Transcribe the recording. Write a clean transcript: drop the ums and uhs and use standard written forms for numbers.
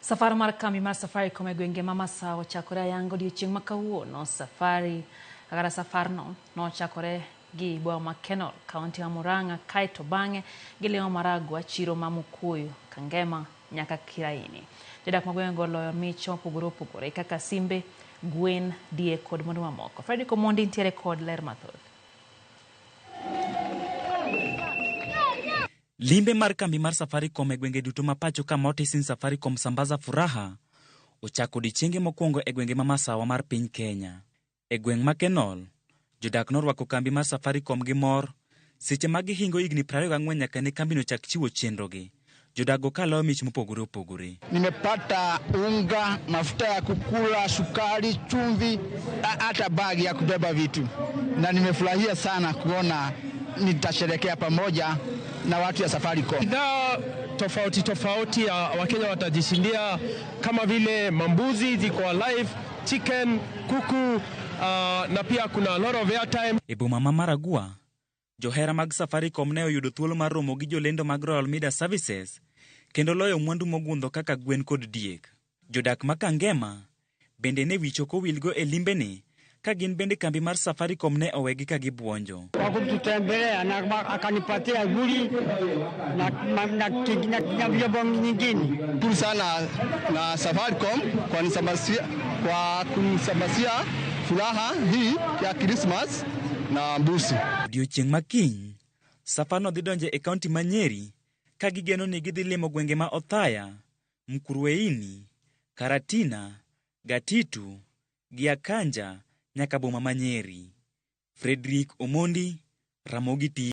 Safar mar kambi mar Safaricom e gwenge ma Masawa ochakore ayanga odiochieng' ma kawuono. Safari kata safarno nochakore gi boma ma Kenol, kaunti ma Murang'a, kaeto bang'e gilimo Maragua, chiro ma Mukuyu, Kangema nyaka Kiraini. Jodak ma gwengego oloyo mich mopogore opogore kaka simbe, gwen, diek kod mwandu mamoko. Fredrick Omondi nitiere kod ler mathoth. Limbe mar kambi mar Safaricom e gwenge duto ma pacho ka motis ni Safaricom Sambaza Furaha ochako odiechienge mokwongo e gwenge ma masawa mar piny Kenya. E gweng' ma Kenol, jodak norwako kambi mar Safaricom gi mor seche ma gihingo higni 24 nyaka ne kambino chak chiwo chenrogi. Jodak go ka loyo mich mopogore opogore. Nimepata unga, mafuta ya kukula, sukari, chumvi, hata bagi ya kubeba vitu, na nimefurahia sana kuona nitasherekea pamoja na watu ya Safaricom. Bidhaa tofauti tofauti ya Wakenya watajishindia kama vile mambuzi ziko alive, chicken, kuku, na pia kuna a lot of airtime. E boma ma Maragua, johera mag Safaricom ne oyudo thuolo mar romo gi jolendo mag Royal Media Services kendo loyo mwandu mogundho kaka gwen kod diek. Jodak ma Kangema bende ne wich ok owilgo e limbeni ka gin bende kambi mar Safaricom ne owegi ka gibuonjo. Kwa kututembelea na akanipatia guli na vyombo nyingine. Shukuru sana na Safaricom kwa kunisambazia furaha hii ya Christmas na mbuzi. Odiochieng' ma kiny, safarno dhi donjo e kaunti ma Nyeri ka gigeno ni gidhi limo gwenge ma Othaya, Mkurueini, Karatina, Gatitu, gi Akanja nyaka boma ma Nyeri. Fredrick Omondi, Ramogi TV.